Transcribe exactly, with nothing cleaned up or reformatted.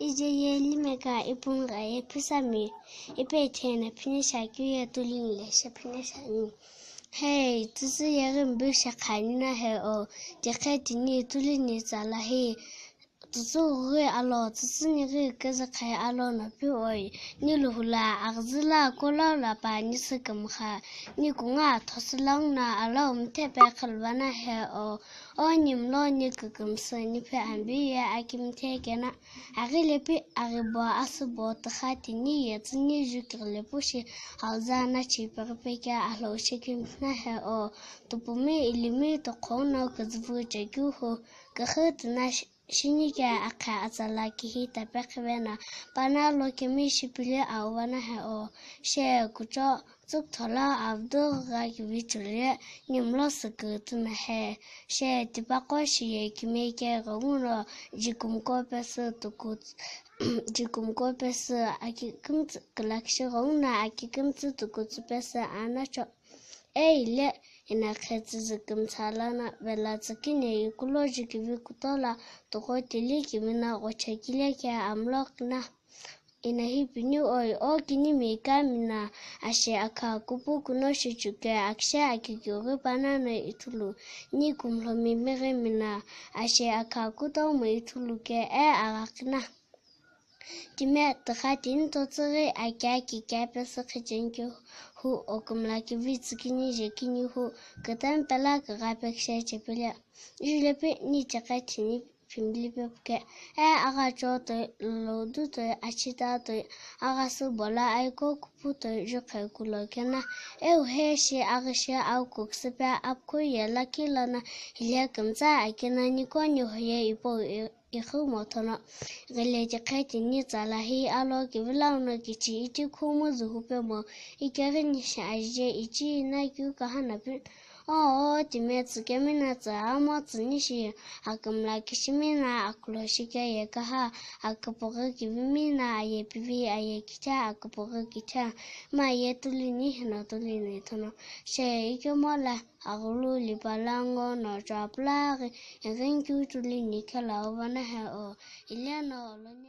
Ije ye limeka ipunga ye phisami, ipe thena phinisha keu ye tulini leshe phinisha ni. Hey, tsütsü yeghi mbi shekhani na he o, tikhe tini tulini tsala hi. Tsütsü ghi alo, tsütsü nighi kizü khe alo no pi oi, ni luhula, aghüzü la, kolau la pa, ni sükümkha, ni kunga, thosülang na, alo, mthe pe khalvana he o, o nimlo, ni kükümsü, ni phe ambi ye, akimthe kena, aghi lepi, aghi bo, asü bo, tükha tini ye, tsüni ju kighile pushi, alza na chi peghi peke, alo, shikimna he o, tupumi, ilimi, tokhou no, kizüvu, chekeu hu, kükhu, tüna, shi-, Shinike akha atsala kihi tape qhive na, pana lo kemi shipili auvana he o, she kucho tsükutho lo avdu gha kivi chule, nimlo sükütuna he, she tipaqo shiye kime ke ghenguno jikumko pesü tuku-, jikumko pesü aki kümtsü, külakshi ghenguno aki kümtsü tukutsü pesü anacho. Ei le, ina khetsü zükümtsa lana vela tsükine ikulo jikivi kutola toko tili kimina ghochekile ke amlo kina. Ina hi pini oi, o kini mika mina ashe akha kupu kuno shichuke akshe akikiughi panano ithulu, ni kumhlomi mighi mina ashe akha kutomo ithulu ke e agha kina. Timi tükha tini totsüghi aki aki kea pesü khicheni keu hu okümla kivi tsükini jekini hu kütami pela kugha pekishe chepile. Julepi ni chekhe tini phimli pepuke. E agha cho toi, lolodu toi, achita toi, agha sü bola aiko kupu toi, jukhe kulo kena. Eu he shi aghi shi au kuksu pe apkhu ye lakhi lana hile kümtsa akina niko ni hoye ipo i-, Ighi mothono, ghile chekhe tini tsala hi alo kivilauno kichi iti khumu zuhu pemo, ikeghi nishi ajije ichi ina keu kahana pi-, oo, timi tsükemi na tsü amo tsü nishi, akümla kishimi na akulo shike ye kaha, aküpüghü kivimi na aye pivi aye kitha, aküpüghü kitha, ma ye tulini hino tulini thono, she ikemu la. Aghulu lipa lango no chapulaghi, ighinkeu tulini khelauva na he o, ileno oloni.